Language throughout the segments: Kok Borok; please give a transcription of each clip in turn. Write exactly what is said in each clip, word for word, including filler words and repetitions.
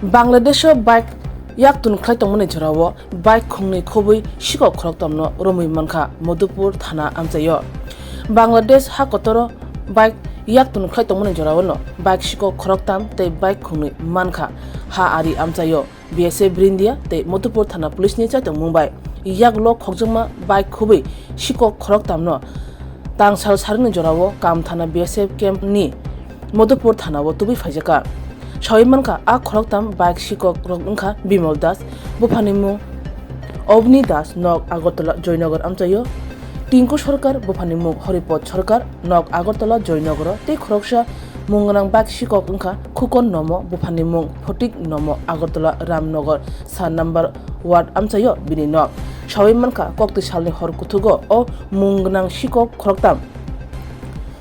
Bangladesho bike yaktun khlai tongmani jorao bike khungnwi khobwi sikok khoroktamno romwi mankha Madhupur thana amchaio. Bangladesh ha kotoro bike yaktun khlai tongmani joraono bike sikok khoroktam tei bike khungnwi mankha ha ari amchaio. B S F Brindia tei Madhupur thana police ni chaitongmung bai yagulo khokjakma bike khobwi sikok khoroktamno tangsal sarikni jorao Kam thana B S F camp ni Madhupur thana o tubui phaijakha. Sawi mankha, a khoroktam bike sikok rok wngkha Bimal Das, buphani mung Obni Das, nok Agartala Joynagar amchaio, Tinku Sarkar, buphani mung Haripad Sarkar, nok Agartala Joynagaro, tei khoroksa mung gwnang bike sikok wngkha Khukon Nomo, buphani mung Photik Nomo, Agartala Ramnagar sa number ward amchaio bini nok. Sawi mankha, koktwi salni hor kuthugo o mung gwnang sikok khoroktam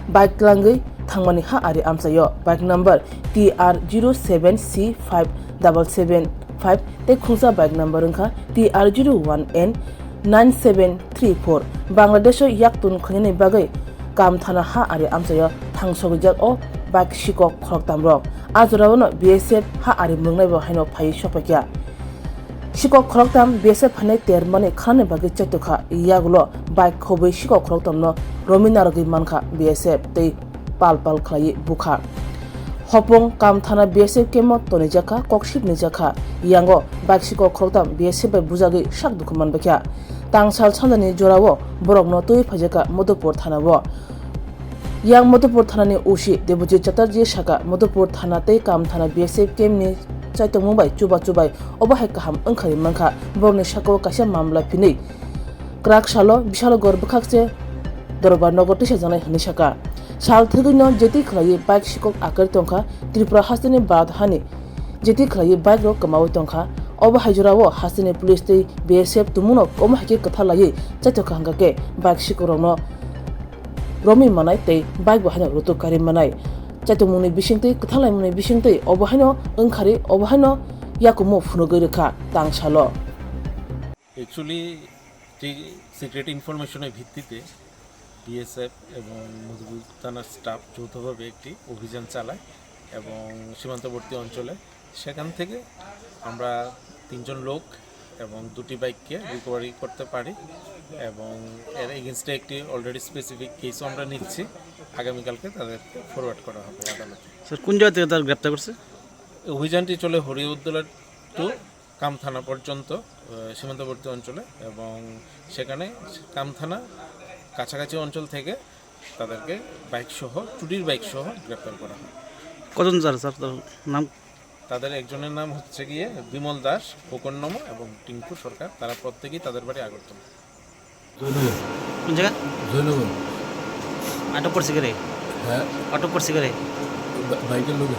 bike tlangwi thangmani ha ari amchaio bike number T R zero seven C five double seven five tei khungsa bike number wngkha T R zero one N nine seven three four. Bangladesho yaktun khainani bagwi Kam thana ha ari amchaio thangsogwijak o bike sikok khoroktamrok. A jorao no B S F ha ari mwngnai bo haino phaiwi sokphaikha. Sikok khoroktam B S F phainai termani khanani bagwi chaitokha, yagulo bike khobwi sikok khoroktamno romwi narwgwi mankha B S F tei pal pal khlaiwi bukha. Hopong Kam thana B S F camp-o tonijakha, kok sibnijakha, yango bike sikok khoroktam B S F bai bujagwi sak dukhu manbaikha. Tangsal sanjani jorao borokno twiwi phaijakha Madhupur thana-o. Yang Madhupur thanani O C Debojit Chatterjee saka, Madhupur thana tei Kam thana B S F camp ni chaitongmung bai chuba chubai obo hai kaham wngkharwi mankha. Borokni sakao kaisa mamla phinwi kwrak salo Bishalnagar bwkhakse Dorbar Nagar tisajaknai hwnwi saka. Sal thwgwino jeti khlaiwi bike sikok akwrwi tongkha Tripura hasteni Bharat hani jeti khlaiwi bike rok kwmawi tongkha. Obo hai jorao hasteni police tei B S F tumungno omo hai khe kwthar laiwi chaithokha hwnkha khe bike sikokrokno romwi manai tei bike bo haino rutuk kari manai. Chaitokmungni bisingtwi, kwthang laimungni bisingtwi obo haino wngkharwi, obo haino yakumu phunugwi rwkha tangsalo. Actually, একটি সিক্রেট ইনফরমেশনের ভিত্তিতে বিএসএফ এবং মধুপুর থানার স্টাফ যৌথভাবে একটি অভিযান চালায় এবং সীমান্তবর্তী অঞ্চলে সেখান থেকে আমরা তিনজন লোক এবং দুটি বাইককে রিকভারি করতে পারি এবং এর এগেইনস্টে একটি অলরেডি স্পেসিফিক কেসও আমরা নিচ্ছি, আগামীকালকে তাদেরকে ফরওয়ার্ড করা হবে আদালতে। স্যার, কোন জায়গা থেকে তারা গ্রেপ্তার করছে? অভিযানটি চলে হরিউদ্দোলা টু কাম থানা পর্যন্ত, আহ, সীমান্তবর্তী অঞ্চলে, এবং সেখানে কাম থানা কাছাকাছি অঞ্চল থেকে তাদেরকে বাইক সহ, চুরির বাইক সহ গ্রেপ্তার করা হয়। কজন যারা স্যার, তার নাম? তাদের একজনের নাম হচ্ছে গিয়ে বিমল দাস, খোকন নমো এবং টিঙ্কু সরকার। তারা প্রত্যেকেই তাদের বাড়ি আগরতলা। জয়নগর। কোন জায়গা? জয়নগর। আটক করছে কে রে? হ্যাঁ। আটক করছে কে রে? বা-, বাইকের লোকে।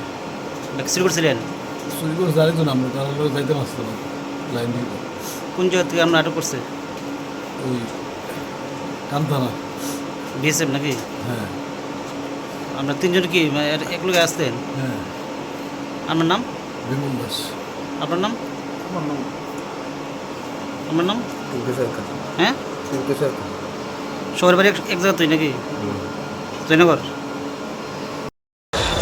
বাইক চুরি করছিলেন? চুরি করছে আরেকজন, আমরা তার লোক যাইতে পারছিল না, লাইন দিয়ে। কোন জায়গা থেকে আমরা আটক করছে? ওই কামতারা। বিএসএফ নাকি? হ্যাঁ। আমরা তিনজন কি, মানে, এর এক লগে আসতেন? হ্যাঁ। আপনার নাম? বিমল দাস। আপনার নাম? আমার নাম? আপনার নাম? টিঙ্কু সরকার। হ্যাঁ? টিঙ্কু সরকার। সবার বাড়ি এক, এক জায়গাতেই নাকি? হুম। Joynagar?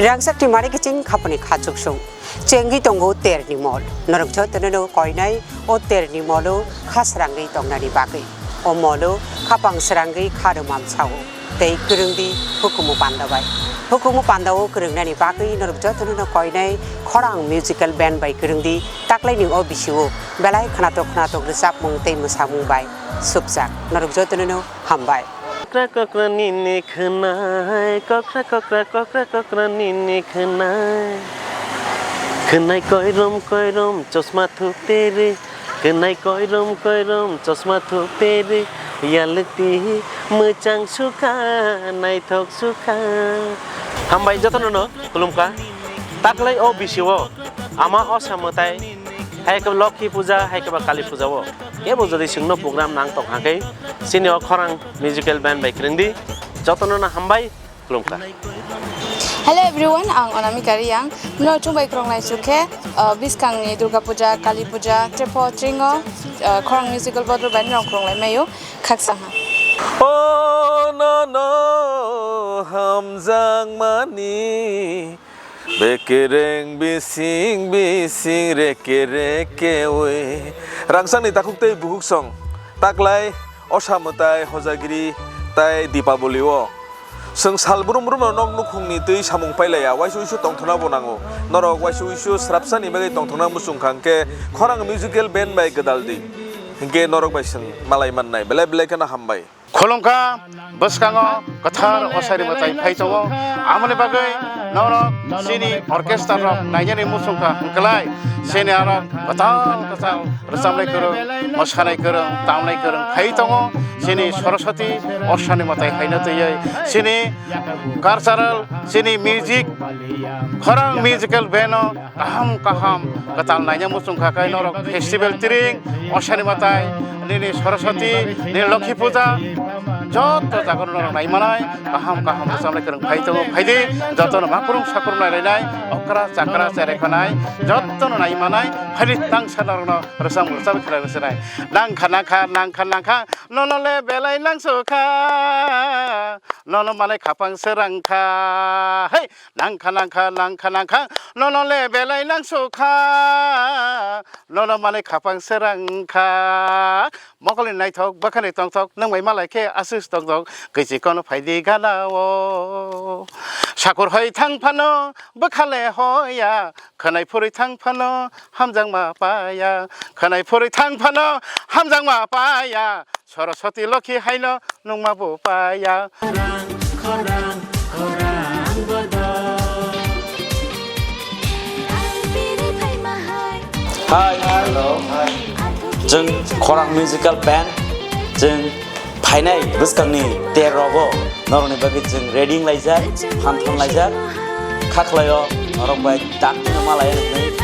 Rangchak Timari kiching khaponi khachuksung. Chengwi tongo terni mol. Norok jotono no koinai o terni molo kha srangwi tongnani bagwi. O molo khapang srangwi kha rwmam sao. Tei kwrwngdi hukumu panda bai. Hukumu panda o kwrwngnani bagwi norok jotono no koinai khorang musical band bai kwrwngdi taklaini o bisio belai khnatok khnatok rwchapmung tei mwsamung bai supjak. Norok jotono no hambai. Kokra kokra nini khwnai, kokra kokra kokra kokra nini khwnai. Khwnai koirom koirom chosma thuperi, khwnai koirom koirom chosma thuperi, yalukti mwchang sukha, naithok sukha. Hambai jotono no khulumkha. Taklai o bisio ama o samwtai, hai khe Lokhi puja, hai khe ba Kali puja o. Kebo jodi chwngno program nang tong hakhe, chini o khorang musical band bai kwrwngdi, jotono no hambai, khulumkha. Hello everyone, ang Anamika Reang. Norok chwng bai kwrwng lai chukhe, uh, bwskangni Durga Puja, Kali Puja, Trepo, Tringo, uh, khorang musical board bai norok kwrwng lai maio, khaksa ha. O no no hamjakmani Bekereng bising bising reke reke oi. Rangchakni takhuk tei bukhuk song. Taklai, osa mwtai, hojagiri tai Dipaboli o. Chwng sal brum brum no nok nukhungni twi samung pailaiya, waisa uisu tongthokna bo nango. Norok waisa uisu srapsani bagwi tongthokna muchung kha hwnkhe khorang musical band bai gwdal di. Hinkhe norok bai chwng malai mannai. Belai belai kheno hambai. Khulumkha, bwskango kwthar osaini mwtai phai tongo. Amoni bagwi norok chini orchestra rok nainani muchung kha hwnkhlai chini aro kwtal kwtal rwchapnai kwrwng, mwsanai kwrwng, tamnai kwrwng phai tongo. Chini Saraswati osaini mwtai haino twiwi chini cultural, chini music, khorang musical band o kaham kaham kwtal naina muchung kha khe norok festival tiring, osaini mwtai, nini Saraswati, nini Lokhi Puja, joto jaga norok nai manai, kaham kaham rwchapnai kwrwng phai tongo, phaidi jotono makrung sakrung nai lainai, okra chakra cherai khanai, jotono nai manai, phaidi tangsa norokno rwchap rwchap khlai rwchapnai. Nangkha nangkha nangkha nangkha, nono le belai nangsukha, nono manai khapang srangkha, hei. Nangkha nangkha nangkha nangkha, nono le belai nangsukha, nono manwi khapang srangkha. Mokolni naithok bwkhani tongthok, nwng bai malai khe aswk tongthok, kwichi kono phaidi gana o. Sakur hoi thang phano bwkha le hoya, khwnai phurwi thang phano hamjakma paya, khwnai phurwi thang phano hamjakma paya. Saraswati Lokhi haino nungma bo paya. Hai, hello. Chwng Khorang Musical Band, chwng phainai bwskangni ter rogo norokni bagwi chwng ready wng laijak, phan thon laijak, kha khlaio norok bai tak tino ma lai nai.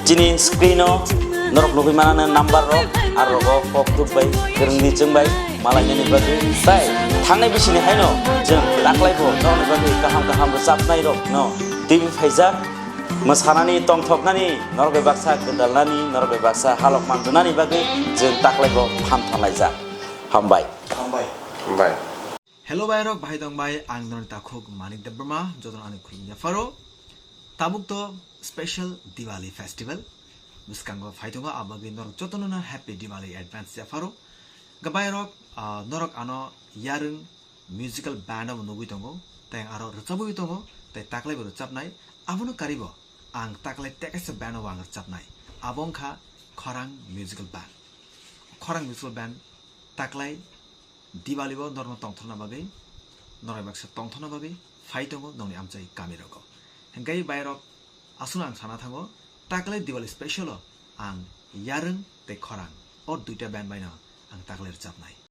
Chini screen o norok nugwi manana number rok, aro rogo kok tuk bai, kwrwngni chwng bai malainani bagwi. Tai thangnai bisini haino chwng taklai bo norokni bagwi kaham kaham rwchapnai rok no twiwi phaijak. Mwsanani, tongthoknani, norok bai baksa gwdalnani, norok bai baksa halok manjwnani bagwi chwng taklai bo phan thon laijak. Hambai. Hambai. Hambai. Hello bai rok, bahai tong bai, ang norok takhuk Manik Debbarma, jotono ani khulumya pharo. Tabuk to special Diwali festival bwskango phai tongo, abagwi norok jotono no happy Diwali advance ya pharo. Gabai rok, ah, norok ano yarwng musical band bo nugwi tongo, tei aro rwchabwi tongo, tei taklai bo rwchabnai, abono karibo ang taklai tekaisa band bo ang rwchabnai, abo wngkha Khorang Musical Band. Khorang Musical Band taklai Diwali bo norokno tongthokna bagwi, norok baksa tongthokna bagwi phai tongo nokni amchai kami rogo. Hinkhe bai rok aswkno ang sana thango, taklai Diwali special o ang yarwng tei khorang o duita band bai no ang taklai rwchabnai.